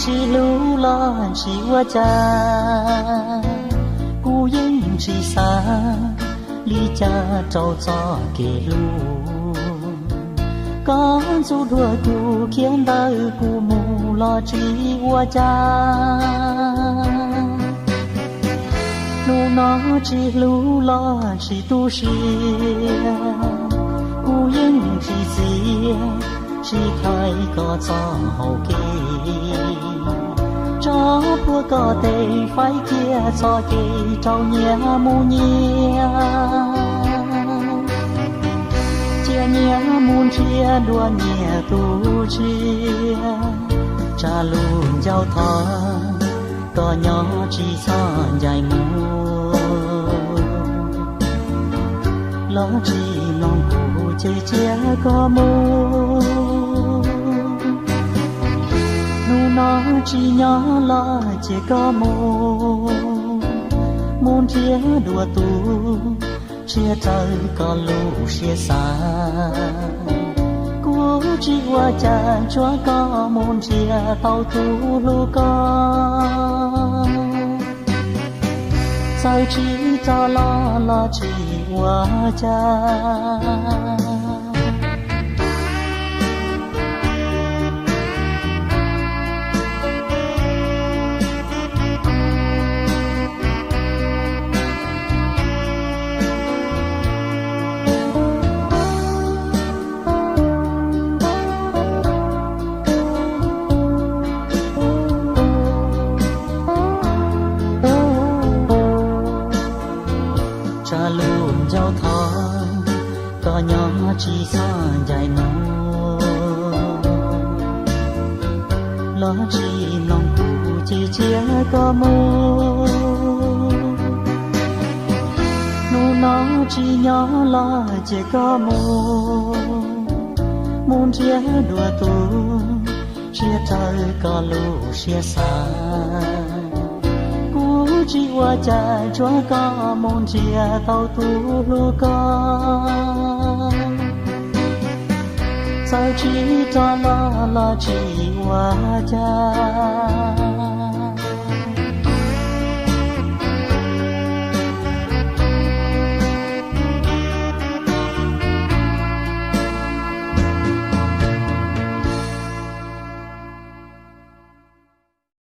Tsis hlub los tsis ua cas, kuv yeej tsis xav li cas rau txoj kev hlub. Koj ntxub dua kuv, khiav ntawm kuv mus los tsis ua cas. Hnub no tsis hlub los tsis tu siab, kuv yeej tsis txiav, tsis thaiv koj txoj hau kev. Tso plhuav koj tes, faib kiag txoj kev rau nyias mus nyias. Cia nyias mus nrhiav dua nyias tus tshiab. Tsam lub ncauj thov, koj nyob tsis txhob ncaim mus, los tsis mloog kuv ces cia koj mus. Hnub no tsis nyob los cia koj mus, mus nrhiav dua tus tshiab raws koj lub siab xav. Kuv tsis ua cas, tsuav koj mus nrhiav tau tus hlub koj. Txawm tsis rov los los tsis ua cas. Tsam lub ncauj thov, koj nyob tsis txhob ncaim mus, los tsis mloog kuv ces cia koj mus. Hnub no tsis nyob los cia koj mus, mus nrhiav dua tus tshiab raws koj lub siab xav. Kuv tsis ua cas, tsuav koj mus nrhiav tau tus hlub koj. Txawm tsis rov los los tsis ua cas.